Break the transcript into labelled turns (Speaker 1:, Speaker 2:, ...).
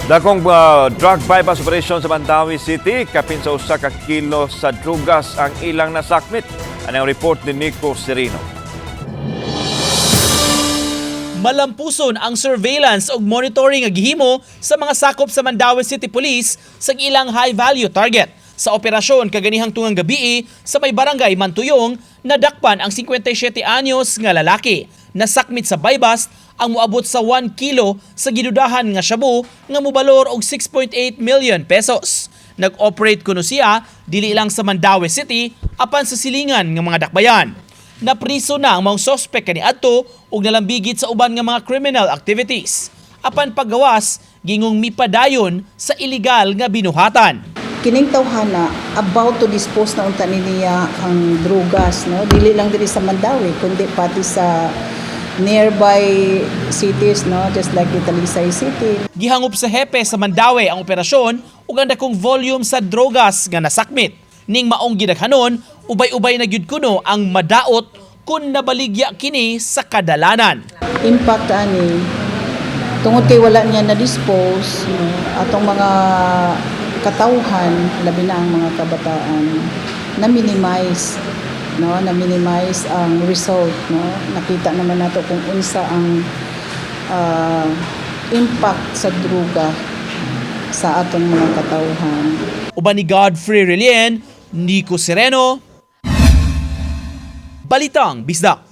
Speaker 1: Dakong drug bypass operation sa Mandaue City, kapin sa 1 ka kilo sa drugas ang ilang nasakmit. Anang report ni Nico Sereno.
Speaker 2: Malampuson ang surveillance ug monitoring nga gihimo sa mga sakop sa Mandaue City Police sa ilang high value target. Sa operasyon kaganihang tungang gabi sa may barangay Mantuyong, nadakpan ang 57 anyos nga lalaki. Nasakmit sa buy-bust ang moabot sa 1 kilo sa gidudahan nga shabu nga mobalor og 6.8 million pesos. Nag-operate kuno siya dili lang sa Mandaue City apan sa silingan nga mga dakbayan. Napriso na ang mga sospek kaniadto ug nalambigit sa uban nga mga criminal activities. Apan paggawas, gingong mipadayon sa illegal nga binuhatan.
Speaker 3: Kining tawhana about to dispose na unta ni niya ang drugas, no, dili lang diri sa Mandaue kundi pati sa nearby cities, no, just like the Talisay City.
Speaker 2: Gihangop sa hepe sa Mandaue ang operasyon ug ang dakong volume sa drogas nga nasakmit. Ning maong gidaghanon, ubay-ubay na gyud kuno ang madaot kun nabaligya kini sa kadalanan.
Speaker 3: Impact ani, tungod kay wala niya na dispose, no, atong mga katawhan, labi na ang mga kabataan, na minimize, no, na minimize ang result, no. Nakita naman nato kung unsa ang impact sa druga sa atong mga katawhan.
Speaker 2: Uban ni Godfrey Relien, Nico Sereno, Balitang Bisdak.